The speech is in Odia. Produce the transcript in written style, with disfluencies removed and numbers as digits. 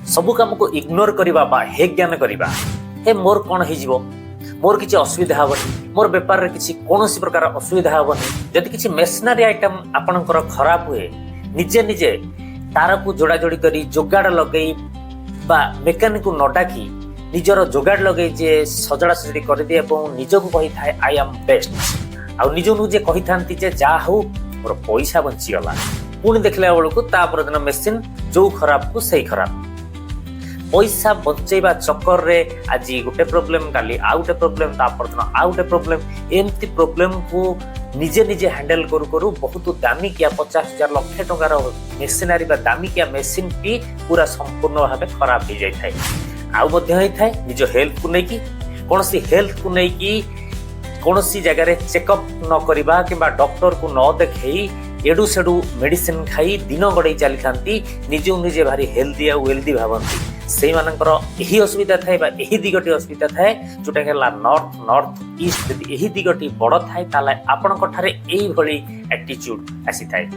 ସବୁ କାମକୁ ଇଗ୍ନୋର କରିବା ବା ହେୟଜ୍ଞାନ କରିବା। ହେ, ମୋର କ'ଣ ହେଇଯିବ? ମୋର କିଛି ଅସୁବିଧା ହେବନି। ମୋର ବେପାରରେ କିଛି କୌଣସି ପ୍ରକାର ଅସୁବିଧା ହେବନି। ଯଦି କିଛି ମେସିନାରୀ ଆଇଟମ୍ ଆପଣଙ୍କର ଖରାପ ହୁଏ, ନିଜେ ନିଜେ ତାରକୁ ଯୋଡ଼ାଯୋଡ଼ି କରି, ଯୋଗାଡ଼ ଲଗେଇ ବା ମେକାନିକକୁ ନ ଡାକି ନିଜର ଯୋଗାଡ଼ ଲଗେଇ ଯେ ସଜଡ଼ା ସଜଡ଼ି କରିଦିଏ ଏବଂ ନିଜକୁ କହିଥାଏ, "I am best." ଆଉ ନିଜକୁ ନିଜେ କହିଥାନ୍ତି ଯେ ଯାହା ହଉ, ମୋର ପଇସା ବଞ୍ଚିଗଲା। ପୁଣି ଦେଖିଲା ବେଳକୁ ତା ପରଦିନ ମେସିନ୍ ଯୋଉ ଖରାପକୁ ସେଇ ଖରାପ। ପଇସା ବଞ୍ଚେଇବା ଚକରରେ ଆଜି ଗୋଟେ ପ୍ରୋବ୍ଲେମ, କାଲି ଆଉ ଗୋଟେ ପ୍ରୋବ୍ଲେମ, ତା ପରଦିନ ଆଉ ଗୋଟେ ପ୍ରୋବ୍ଲେମ। ଏମିତି ପ୍ରୋବ୍ଲେମକୁ ନିଜେ ନିଜେ ହ୍ୟାଣ୍ଡେଲ କରୁ କରୁ ବହୁତ ଦାମିକିଆ 50,000, ଲକ୍ଷେ ଟଙ୍କାର ମେସିନାରୀ ବା ଦାମିକିଆ ମେସିନଟି ପୁରା ସମ୍ପୂର୍ଣ୍ଣ ଭାବେ ଖରାପ ହେଇଯାଇଥାଏ। ଆଉ ମଧ୍ୟ ହେଇଥାଏ ନିଜ ହେଲ୍ଥକୁ ନେଇକି। କୌଣସି ହେଲ୍ଥକୁ ନେଇକି କୌଣସି ଜାଗାରେ ଚେକଅପ୍ ନ କରିବା କିମ୍ବା ଡକ୍ଟରକୁ ନ ଦେଖେଇ ଏଡୁ ସେଡୁ ମେଡିସିନ ଖାଇ ଦିନ ଗଡ଼େଇ ଚାଲିଥାନ୍ତି। ନିଜକୁ ନିଜେ ଭାରି ହେଲ୍ଦି ଆଉ ୱେଲ୍ଦି ଭାବନ୍ତି। ସେଇମାନଙ୍କର ଏହି ଅସୁବିଧା ଥାଏ ବା ଏହି ଦିଗଟି ଅସୁବିଧା ଥାଏ, ଯୋଉଟା ହେଲା ନର୍ଥ, ନର୍ଥ ଇଷ୍ଟ। ଯଦି ଏହି ଦିଗଟି ବଡ଼ ଥାଏ, ତାହେଲେ ଆପଣଙ୍କ ଠାରେ ଏଇଭଳି ଆଟିଚ୍ୟୁଡ୍ ଆସିଥାଏ।